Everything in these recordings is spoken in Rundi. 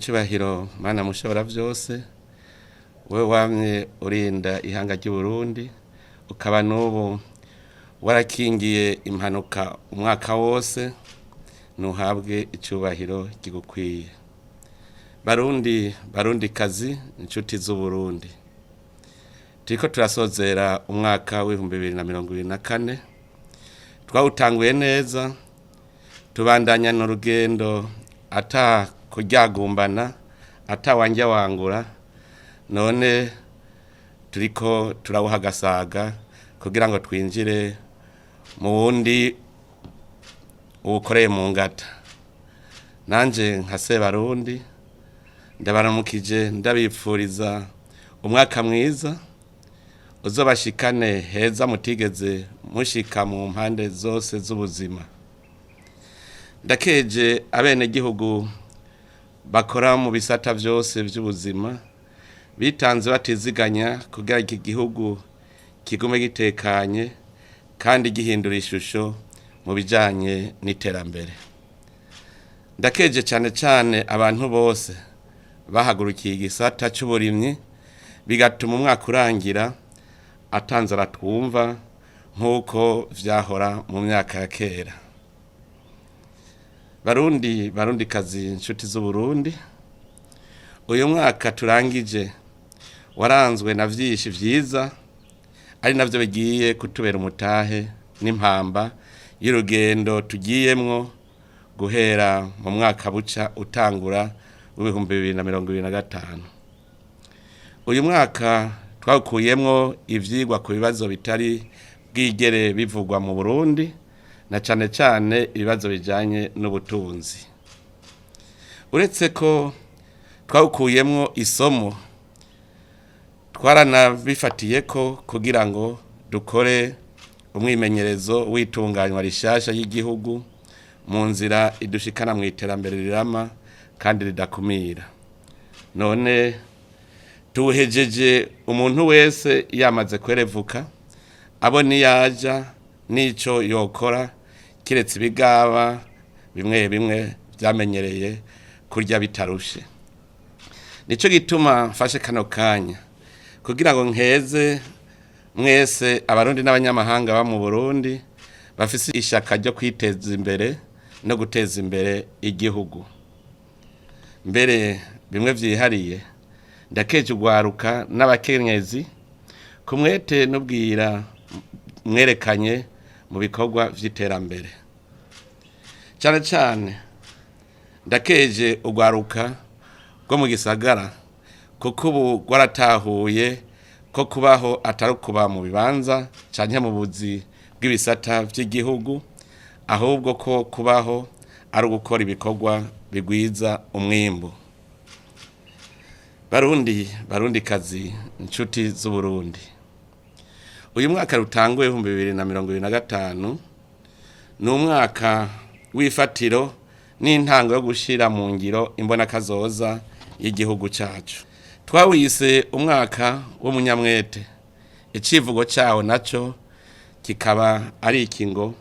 icubahiro Mana mushobora vyose, wewe wamye urinda ihanga ry'Uburundi, ukaba n'ubu warakingiye impanuka umwaka wose, ntuhabwe icubahiro kigukwiye. Barundi, barundikazi, inshuti z'Uburundi, turiko turasozera umwaka w'2024. Twawutanguye neza, tubandanya n'urugendo ata kuryagumbana, ata wanjya wangura. None turiko turawuha agasaga kugira ngo twinjire mu wundi uwukoreye mu ngata. Nanje nka Sebarundi ndabaramukije, ndabipfuriza umwaka mwiza uzobashikane heza mutigeze mushika mu mpande zose z'ubuzima. Ndakeje abenegihugu bakora mu bisata vyose vy'ubuzima, bitanze batiziganya kugira iki gihugu kigume gitekanye kandi gihindura ishusho mu bijanye n'iterambere. Ndakeje cane cane abantu bose bahagurukiye igisata c'uburimyi, bigatuma umwaka urangira atanzara twumva nk'uko vyahora mu myaka ya kera. Barundi, barundikazi, inshuti z'Uburundi, uyu mwaka turangije waranzwe na vyinshi vyiza, ari navyo bigiye kutubera umutahe n'impamba y'urugendo tugiyemwo guhera mu mwaka buca utangura w'2025. Uyu mwaka twawukuyemwo ivyigwa ku bibazo bitari bwigere bivugwa mu Burundi, na cane cane ibibazo bijanye n'ubutunzi. Uretse ko twawukuyemwo isomo, twaranabifatiyeko kugira ngo dukore umwimenyerezo w'itunganywa rishasha y'igihugu mu nzira idushikana mu iterambere rirama kandi ridakumira. None tuwuhejeje umuntu wese yamaze kwerevuka, abo niyaja n'ico yokora, kiretse ibigaba bimwe bimwe vyamenyereye kurya bitarushe. Nico gituma mfashe kano kanya kugira ngo nkeze mwese Abarundi n'abanyamahanga ba mu Burundi bafise ishaka ryo kwiteza imbere no guteza imbere igihugu. Mbere bimwe vyihariye, ndakeje urwaruka n'abakenyezi ku mwete n'ubwira mwerekanye mu bikorwa vy'iterambere. Cane cane ndakeje urwaruka rwo mu gisagara, kuko ubu rwaratahuye ko kubaho atari ukuba mu bibanza canke mu buzi bw'ibisata vy'igihugu, ahubwo ko kubaho ari ugukora ibikorwa bigwiza umwimbu. Barundi, barundikazi, inshuti z'Uburundi, uyu mwaka rutanguye 2025 ni umwaka w'ifatiro n'intango yo gushira mu ngiro imbonakazoza y'igihugu cacu. Twawise umwaka w'umunyamwete, icivugo cawo naco kikaba ari iki ngo: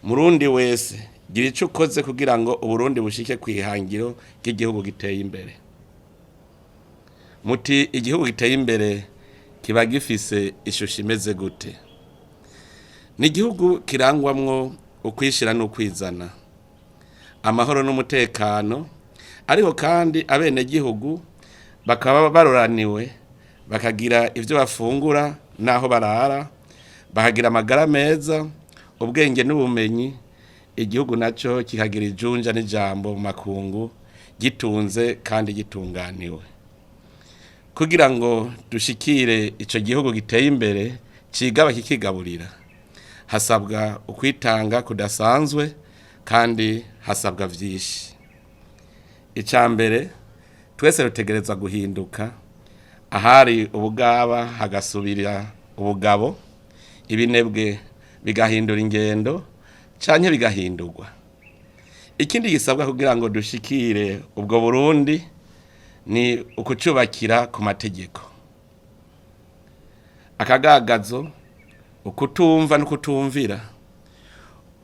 "Murundi wese, gira ico ukoze kugira ngo Uburundi bushike kw'ihangiro ry'igihugu giteye imbere." Muti igihugu giteye imbere kiba gifise ishusho imeze gute? Ni igihugu kirangwamwo ukwishira n'ukwizana, amahoro n'umutekano, ariko kandi abenegihugu bakaba baroraniwe, bakagira ivyo bafungura n'aho barara, bakagira amagara meza, ubwenge n'ubumenyi, igihugu naco kikagira ijunja n'ijambo mu makungu, gitunze kandi gitunganiwe. Kugira ngo dushikire ico gihugu giteye imbere cigaba kikigaburira, hasabwa ukwitanga kudasanzwe kandi hasabwa vyinshi. Ica mbere, twese rutegerezwa guhinduka, ahari ubugaba hagasubira ubugabo, ibinebwe bigahindura ingendo canke bigahindurwa. Ikindi gisabwa kugira ngo dushikire ubwo Burundi ni ukucubakira ku mategeko. Akagagazo, ukutumva no kutumvira,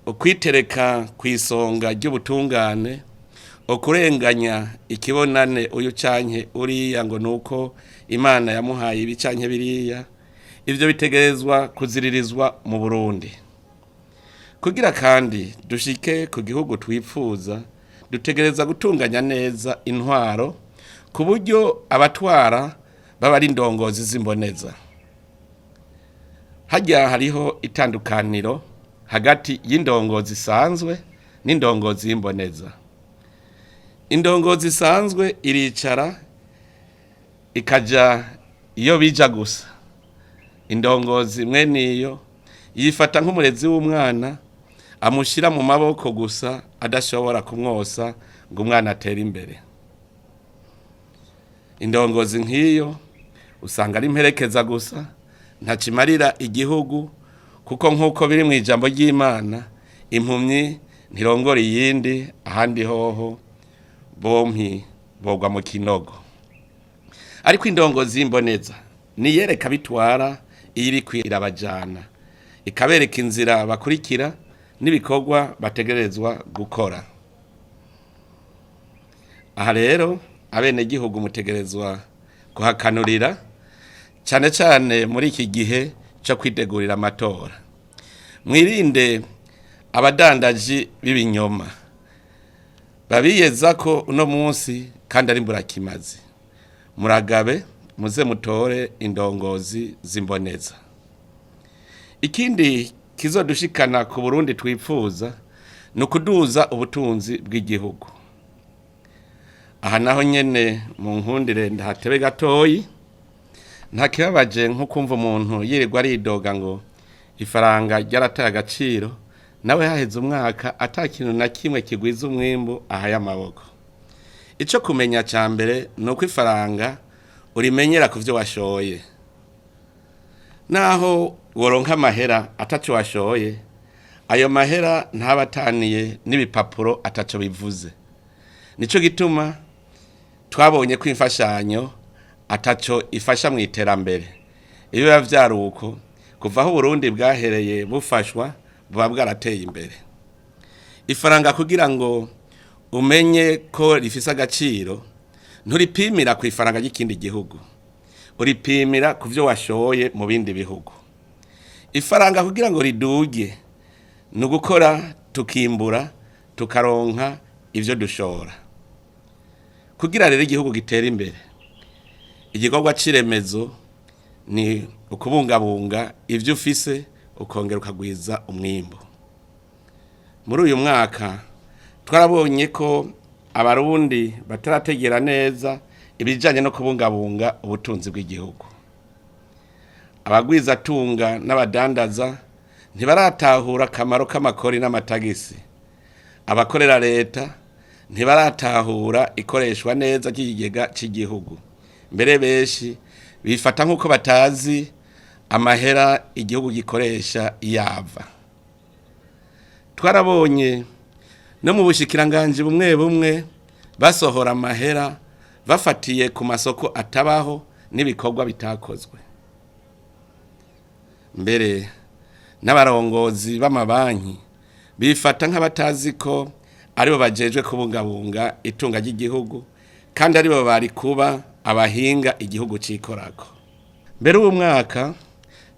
ukwitereka ku isonga ry'ubutungane, Ukurenganya ikibonane uyu canke uriya ngo nuko Imana yamuhaye ibi canke biriya, ivyo bitegerezwa kuziririzwa mu Burundi. Kugira kandi dushike ku gihugu twipfuza, dutegereza gutunganya neza intwaro ku buryo abatwara baba ari indongozi z'imboneza. Harya hariho itandukaniro hagati y'indongozi isanzwe n'indongozi y'imboneza. Indongozi isanzwe iricara ikaja iyo bija gusa. Indongozi mwene iyo yifata nk'umurezi w'umwana amushyira mu maboko gusa adashobora kumwosa ngo umwana atere imbere. Indongozi nk'iyo usanga ari imperekeza gusa, ntakimarira igihugu kuko nk'uko biri mu ijambo ry'Imana, impumyi ntirongora iyindi, ahandi hoho bompi bogwa mu kinogo. Ariko indongozi y'imboneza niyereka bitwara iyo iriko irabajana, ikabereka inzira bakurikira n'ibikorwa bategerezwa gukora. Aha rero abenegihugu mutegerezwa kuhakanurira cane cane muri iki gihe co kwitegurira amatora. Mwirinde abadandaji b'ibinyoma babiyeza ko uno munsi kandi ari mburakimazi. Muragabe muze mutore indongozi z'imboneza. Ikindi kizodushikana ku Burundi twipfuza ni ukuduza ubutunzi bw'igihugu. Aha naho nyene mu nkundire ndahatebe gatoyi. Nta kibabaje nko kumva umuntu yirirwa aridoga ngo ifaranga ryarataye agaciro, nawe haheze umwaka ata kintu na kimwe kigwiza umwimbu ahaye amaboko. Ico kumenya ca mbere ni uko ifaranga urimenyera ku vyo washoye. Naho woronka amahera ataco washoye, ayo mahera ntaba ataniye n'ibipapuro ataco bivuze. Nico gituma twabonye ko imfashanyo ataco ifasha mu iterambere. Iyo biba vyari uko, kuva aho Uburundi bwahereye bufashwa buba bwarateye imbere. Ifaranga kugira ngo umenye ko rifise agaciro, nturipimira ku ifaranga ry'ikindi gihugu, uripimira ku vyo washoye mu bindi bihugu. Ifaranga kugira ngo riduge ni ugukora tukimbura tukaronka ivyo dushora. Kugira rero igihugu gitere imbere, igikorwa c'iremezo ni ukubungabunga ivyo ufise ukongera ukagwiza umwimbu. Muri uyu mwaka twarabonye ko abarundi batarategera neza ibijanye no kubungabunga ubutunzi bw'igihugu. Abagwizatunga n'abadandaza ntibaratahura akamaro k'amakori n'amatagisi. Abakorera leta ntibaratahura ikoreshwa neza ry'ikigega c'igihugu. Mbere benshi bifata nk'uko batazi amahera igihugu gikoresha iyava. Twarabonye no mu bushikiranganji bumwe bumwe basohora amahera bafatiye ku masoko atabaho n'ibikorwa bitakozwe. Mbere n'abarongozi b'amabanki bifata nk'abatazi ko aribo bajejwe kubungabunga itunga ry'igihugu kandi aribo bari kuba abahinga igihugu cikorako. Mbere uwu mwaka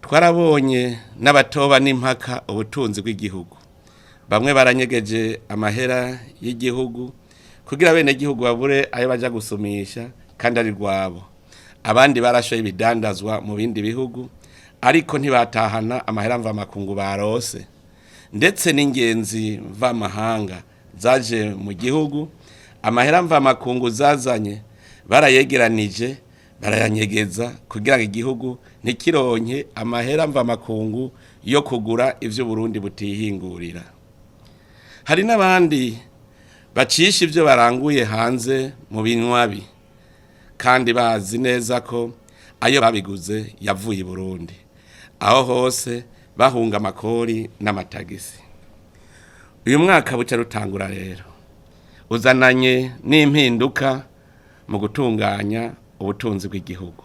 twarabonye n'abatoba n'impaka ubutunzi bw'igihugu. Bamwe baranyegeje amahera y'igihugu kugira abenegihugu babure ayo baja gusumisha kandi ari rwabo. Abandi barashoye ibidandazwa mu bindi bihugu ariko ntibatahana amahera mvamakungu barose. Ndetse n'ingenzi mvamahanga zaje mu gihugu, amahera mvamakungu zazanye barayegeranije barayanyegeza kugira ngo igihugu ntikironke amahera mvamakungu yo kugura ivyo Burundi butihingurira. Hari n'abandi bacisha ivyo baranguye hanze mu binywabi kandi bazi neza ko ayo babiguze yavuye i Burundi. Aho hose bahunga amakori n'amatagisi. Uyu mwaka buca rutangura rero uzananye n'impinduka mu gutunganya ubutunzi bw'igihugu.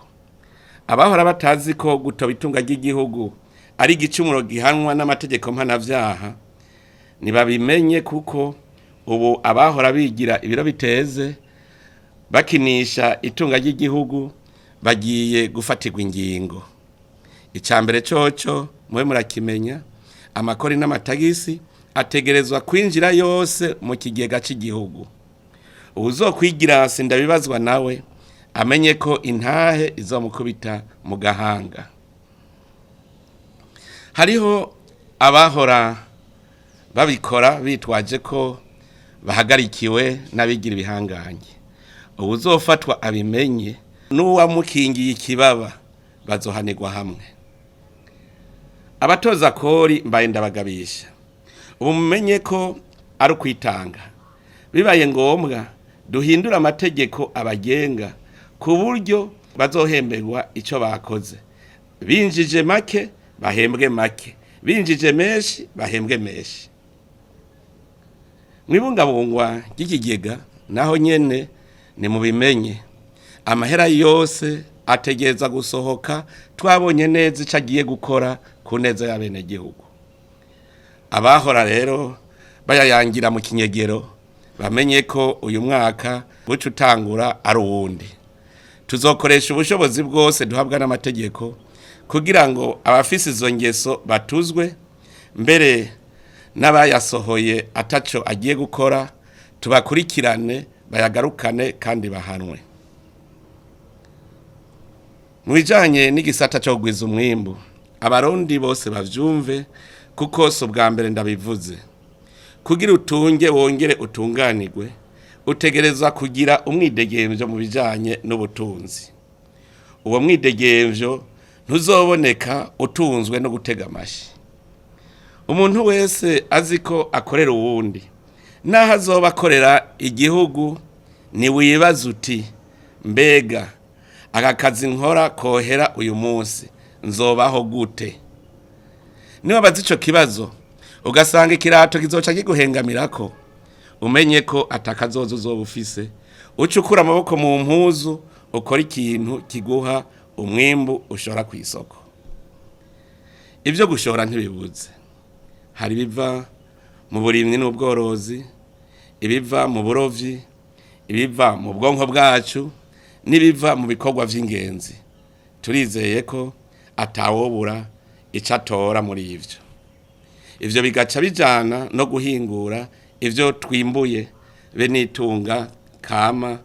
Abahora batazi ko gutoba itunga ry'igihugu ari igicumuro gihanwa n'amategeko mpanavyaha, ntibabimenye kuko Ubu abahora bigira ibiro biteze bakinisha itunga ry'igihugu bagiye gufatirwa ingingo. Icya mbere coco mube murakimenya, amakori n'amatagisi ategerezwa kwinjira yose mu kigega cy'igihugu. Uwuzokwigira sindabibazwa nawe amenye ko intahe izomukubita mu gahanga. Hariho abahora babikora bitwaje ko bahagarikiwe n'abigira ibihangange. Uwuzofatwa abimenye n'uwamukingiye ikibaba bazohanirwa hamwe. Abatoza kori mbaye ndabagabisha, ubu mumenye ko ari ukwitanga. Bibaye ngombwa duhindure amategeko abagenga ku buryo bazohemberwa icyo bakoze. Binjije make bahembwe make, binjije menshi bahembwe menshi. Mwibungabungwa ry'ikigega naho nyene ni mubimenye, amahera yose ategereza gusohoka twabonye neza ico agiye gukora ku neza y'abenegihugu. Abahora rero bayayangira mu kinyegero bamenye ko uyu mwaka buca utangura ari uwundi. Tuzokoresha ubushobozi bwose duhabwa n'amategeko kugira ngo abafise izo ngeso batuzwe, mbere n'abayasohoye ataco agiye gukora tubakurikirane bayagarukane kandi bahanwe. Mu bijanye n'igisata co kugwiza umwimbu, abarundi bose bavyumve kuko si ubwa mbere ndabivuze. Kugira utunge wongere utunganirwe, utegerezwa kugira umwidegemvyo mu bijanye n'ubutunzi. Uwo mwidegemvyo ntuzoboneka utunzwe no gutega amashi. Umuntu wese azi ko akorera uwundi, naho azoba akorera igihugu, ntiwibaze uti mbega aka kazi nkora kohera uyu munsi nzobaho gute? Niwabaza ico kibazo ugasanga ikirato kizoca kiguhengamirako, umenye ko atakazoza uzoba ufise. Uce ukura amaboko mu mpuzu ukora ikintu kiguha umwimbu ushora kw'isoko. Ivyo gushora ntibibuze. Hari ibiva mu burimyi n'ubworozi, ibiva mu burovyi, ibiva mu bwonko bwacu n'ibiva mu bikorwa vy'ingenzi. Turizeye ko atawobura ico atora muri ivyo. Ivyo bigaca bijana no guhingura ivyo twimbuye be n'itunga kama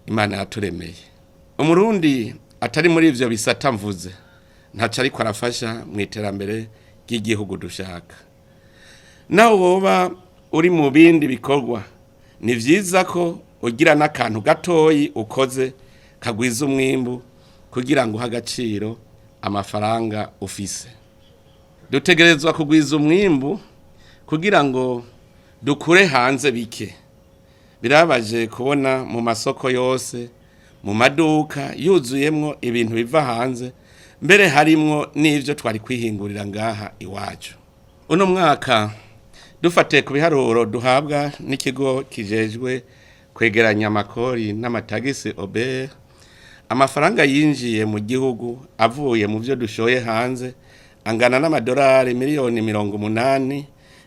Imana yaturemeye. Umurundi atari muri ivyo bisata mvuze ntaco ariko arafasha mu iterambere ry'igihugu dushaka. Naho woba uri mu bindi bikorwa, ni vyiza ko ugira n'akantu gatoyi ukoze kagwiza umwimbu kugira ngo uhe agaciro amafaranga ufise. Dutegerezwa kugwiza umwimbu kugira ngo dukure hanze bike. Birababaje kubona mu masoko yose, mu maduka yuzuyemwo ibintu biva hanze, mbere harimwo n'ivyo twari kwihingurira ngaha iwacu. Uno mwaka dufatiye ku biharuro duhabwa n'ikigo kijejwe kwegeranya amakori n'amatagisi OBR, amafaranga yinjiye mu gihugu avuye mu vyo dushoye hanze angana n'amadolari miliyoni 80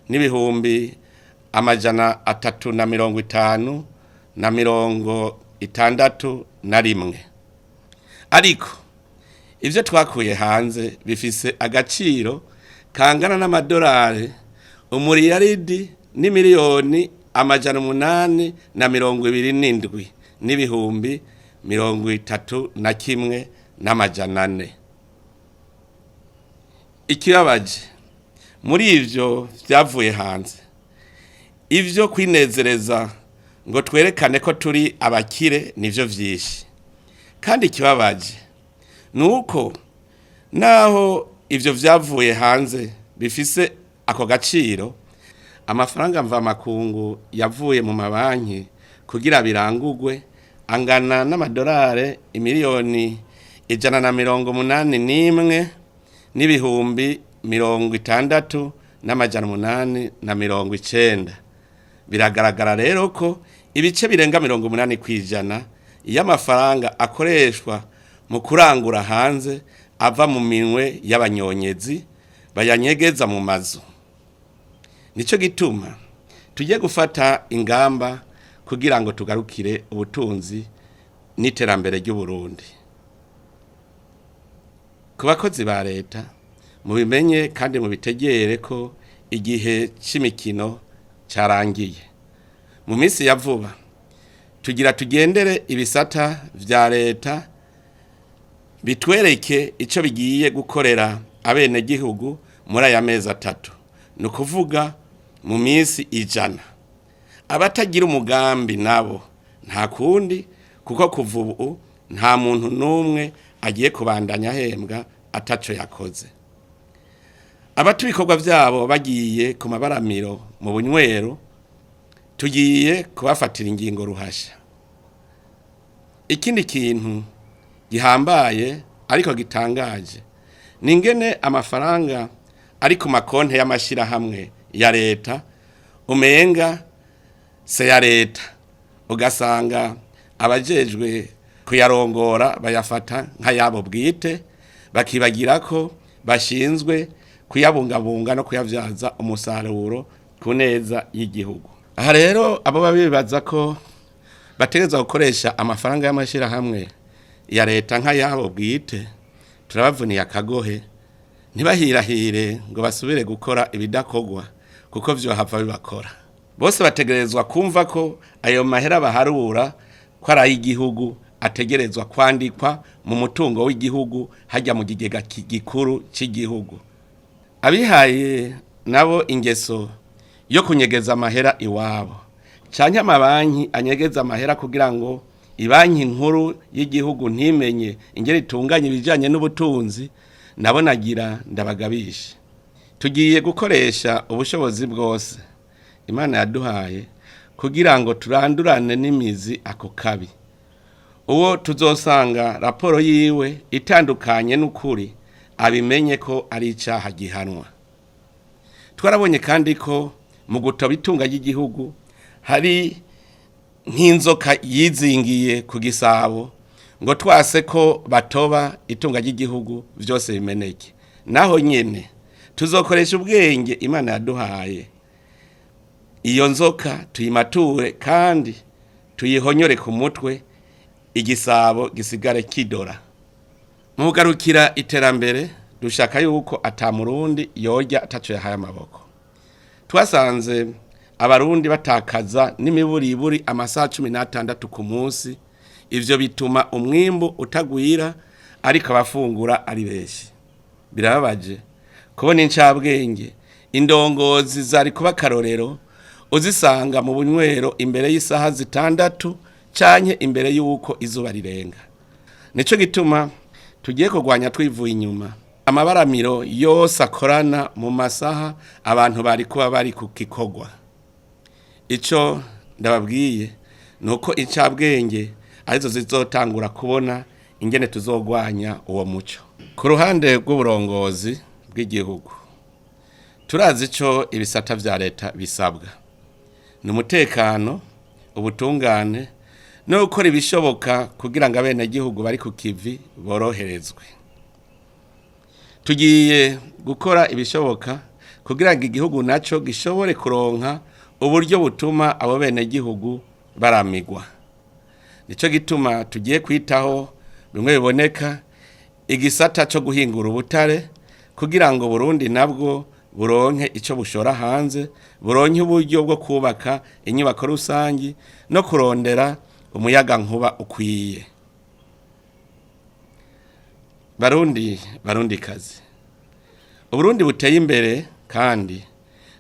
n'ibihumbi 350 na 61. Ariko ivyo twakuye hanze bifise agaciro kangana n'amadolari umuriyaridi n'imiliyoni 827 n'ibihumbi 31 n'amajana 4. Ikibabaje muri ivyo vyavuye hanze, ivyo kwinezereza ngo twerekane ko turi abakire nivyo vyinshi. Kandi ikibabaje nuko naho ivyo vyavuye hanze bifise ako gaciro, amafaranga mvamakungu yavuye mu mabanki kugira birangurwe angana n'amadolari imiliyoni 181 n'ibihumbi 60 n'amajana 890. Biragaragara rero ko ibice birenga 80% y'amafaranga akoreshwa mu kurangura hanze ava mu minwe y'abanyonyezi bayanyegeza mu mazu. Nico gituma Tujye gufata ingamba kugira ngo tugarukire ubutunzi n'iterambere ry'Uburundi. Ku bakozi ba leta, mubimenye kandi mubitegere ko igihe c'imikino carangiye. Mu minsi ya vuba tugira tugendere ibisata vya leta bitwereke ico bigiye gukorera abenegihugu muri aya mezi 3, ni ukuvuga mu minsi 100. Abatagira umugambi nabo nta kundi, kuko kuva ubu nta muntu n'umwe agiye kubandanya ahembwa ataco yakoze. Abata ibikorwa vyabo bagiye ku mabaramiro mu bunywero, tugiye kubafatira ingingo ruhasha. Ikindi kintu gihambaye ariko gitangaje ni ingene amafaranga ari ku makonte y'amashirahamwe ya leta umenga se ya leta, ugasanga abajejwe kuyarongora bayafata nk'ayabo bwite, bakibagira ko bashinzwe kuyabungabunga no kuyavyaza umusaruro ku neza y'igihugu. Aha rero abo babibaza ko bategerezwa gukoresha amafaranga y'amashirahamwe ya leta nk'ayabo bwite, turabavuniye akagohe, ntibahirahire ngo basubire gukora ibidakogwa kuko vyohava bibakora. Bose bategerezwa kumva ko ayo mahera baharura ko ari ay'igihugu, ategerezwa kwandikwa mu mutungo w'igihugu hajya mu kigega gikuru cy'igihugu. Abihaye nabo ingeso yo kunyegeza amahera iwabo, canke amabanki anyegeza amahera kugira ngo ibanki nkuru y'igihugu ntimenye ingeri itunganya ibijanye n'ubutunzi, nabo nagira ndabagabisha. Tugiye gukoresha ubushobozi bwose Imana yaduhaye kugira ngo turandurane n'imizi ako kabi. Uwo tuzosanga raporo yiwe itandukanye n'ukuri, abimenye ko ari icaha gihanwa. Twarabonye kandi ko mu gutoba itunga ry'igihugu hari nk'inzoka yizingiye ku gisabo, ngo twase ko batoba itunga ry'igihugu vyose bimeneke. Naho nyene tuzokoresha ubwenge Imana yaduhaye, iyo nzoka tuyimature kandi tuyihonyore ku mutwe, igisabo gisigare kidora. Mu kugarukira iterambere dushaka yuko ata murundi yorya ataco yahaye amaboko. Twasanze abarundi batakaza n'imiburiburi amasaha 16 ku munsi. Ivyo bituma umwimbu utagwira ariko abafungura ari benshi. Birababaje kubona incabwenge, indongozi zari kuba akarorero, uzisanga mu bunywero imbere y'isaha 6 canke imbere y'uko izuba rirenga. Nico gituma tugiye kurwanya twivuye inyuma amabaramiro yose akorana mu masaha abantu bari kuba bari ku gikorwa. Ico ndababwiye nuko incabwenge arizo zizotangura kubona ingene tuzogwanya uwo muco. Ku ruhande rw'uburongozi bw'igihugu, turazi ico ibisata vya leta bisabwa: ni umutekano, ubutungane no gukora ibishoboka kugira ngo abenegihugu bari ku kivi boroherezwe. Tugiye gukora ibishoboka kugira ngo igihugu naco gishobore kuronka uburyo butuma abo benegihugu baramigwa. Nico gituma tugiye kwitaho bimwe biboneka igisata co guhingura ubutare, kugira ngo Burundi nabwo buronke ico bushora hanze, buronke uburyo bwo kubaka inyubako rusangi no kurondera umuyaga nkuba ukwiye. Barundi, barundi kazi, Uburundi buteye imbere kandi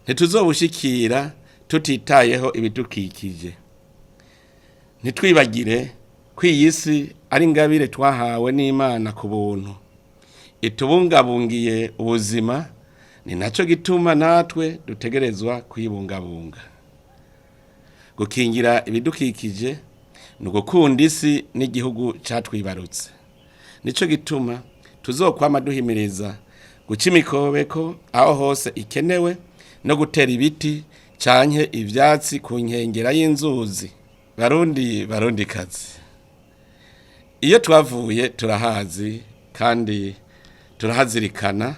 ntituzobushikira tutitayeho ibidukikije. Ntitwibagire ko iyi si ari ingabire twahawe n'Imana ku buntu, itubungabungiye ubuzima. Ni naco gituma natwe dutegerezwa kuyibungabunga. Gukingira ibidukikije ni ugukunda isi n'igihugu catwibarutse. Nico gituma tuzokwama duhimiriza guca imikobeko aho hose ikenewe no gutera ibiti canke ivyatsi ku nkengera y'inzuzi. Barundi, barundi kazi, iyo twavuye turahazi kandi turahazirikana,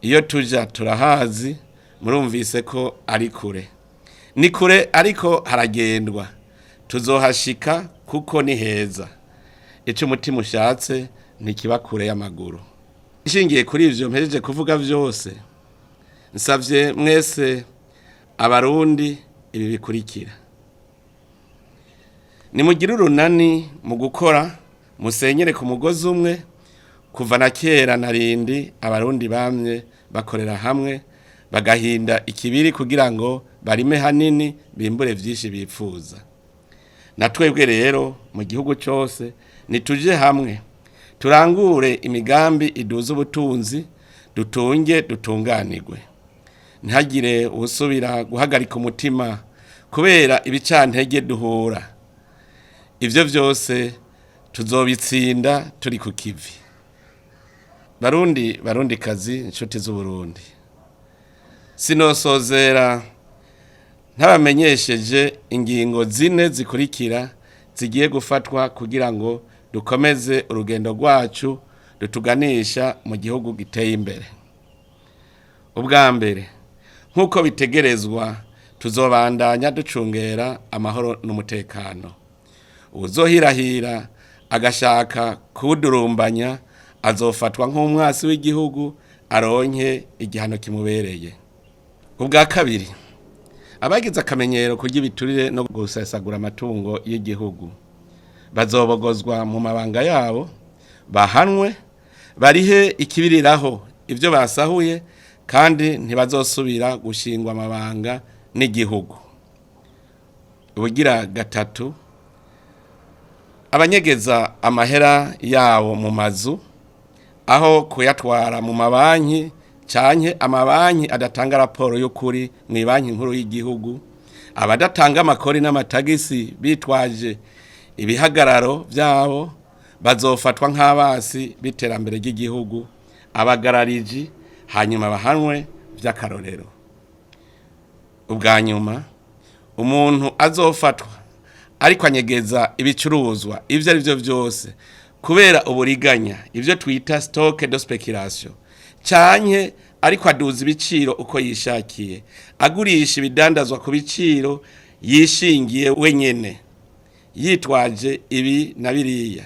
iyo tuja turahazi, murumvise ko ari kure. Ni kure ariko haragendwa, tuzohashika kuko ni heza. Ico umutima ushatse ntikiba kure y'amaguru. Ishingiye kuri ivyo mpejeje kuvuga vyose, nsavye mwese abarundi ibi bikurikira: nimugire urunani mu gukora, musenyere ku mugozi umwe. Kuva na kera narindi abarundi bamye bakorera hamwe, bagahinda ikibiri kugira ngo barime hanini, bimbure vyinshi bipfuza. Na twebwe rero mu gihugu cyose nituje hamwe, turangure imigambi iduza ubutunzi, dutunge dutunganirwe. Ntihagire uwusubira guhagarika umutima kubera ibicantege duhura. Ivyo vyose tuzobitsinda turi ku kivi. Barundi, barundi kazi, inshuti z'Uburundi, sinosozera ntabamenyesheje ingingo zine zikurikira zigiye gufatwa kugira ngo dukomeze urugendo rwacu rutuganisha mu gihugu giteye imbere. Ubwa mbere, nk'uko bitegerezwa, tuzobandanya ducungera amahoro n'umutekano. Uwuzohirahira agashaka kuwudurumbanya azofatwa nk'umwasi w'igihugu, aronke igihano kimubereye. Ubwa kabiri, abagize akamenyero kurya ibiturire no gusesagura amatungo y'igihugu bazobogozwa mu mabanga yabo, bahanwe, barihe ikibiriraho ibyo basahuye, kandi ntibazosubira gushingwa amabanga n'igihugu. Ubugira gatatu, abanyegeza amahera yabo mu mazu aho kuyatwara mu mabanki, canke amabanki adatanga raporo y'ukuri mu banki nkuru y'igihugu, abadatanga amakori n'amatagisi bitwaje ibihagararo byabo, bazofatwa nk'abasi b'iterambere ry'igihugu, abagarariji, hanyuma bahanwe by'akarorero. Ubwa nyuma, umuntu azofatwa ariko anyegeza ibicuruzwa ibyo ari byo byose kubera uburiganya, ibyo twita stock de speculation, canke ariko aduza ibiciro uko yishakiye, agurisha ibidandazwa ku biciro yishingiye wenyene yitwaje ibi na biriya,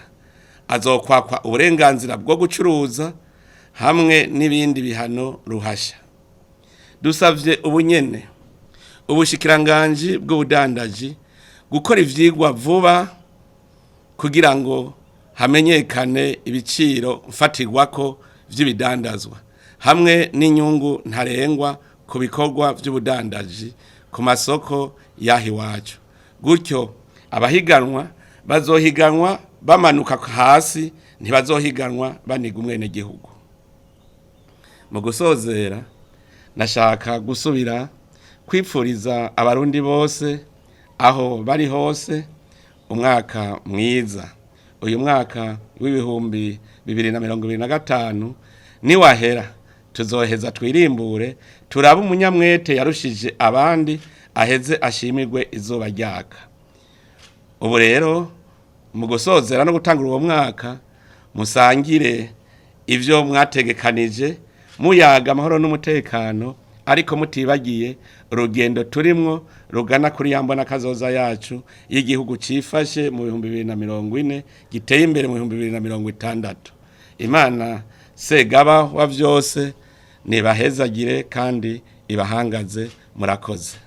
azokwakwa uburenganzira bwo gucuruza hamwe n'ibindi bihano ruhasha. Dusavye ubunyene ubushikiranganji bw'ubudandaji gukora ivyigwa vuba kugira ngo hamenyekane ibiciro mfatirwako vy'ibidandazwa hamwe n'inyungu ntarengwa ku bikorwa vy'ubudandaji ku masoko y'aha iwacu. Gutyo abahiganwa bazohiganwa bamanuka hasi, ntibazohiganwa baniga umwenegihugu. Mu gusozera, nashaka gusubira kwipfuriza abarundi bose aho bari hose umwaka mwiza. Uyu mwaka w'2025 niwahera, tuzoheza twirimbure, turabe umunyamwete yarushije abandi, aheze ashimirwe izuba ryaka. Ubu rero mu gusozera no gutangura uwo mwaka, musangire ivyo mwategekanije, muyaga amahoro n'umutekano, ariko mutibagiye urugendo turimwo rugana kuri ya mbona kazoza yacu y'igihugu cifashe mu 2040, giteye imbere mu 2060. Imana Segaba wa vyose nibahezagire kandi ibahangaze. Murakoze.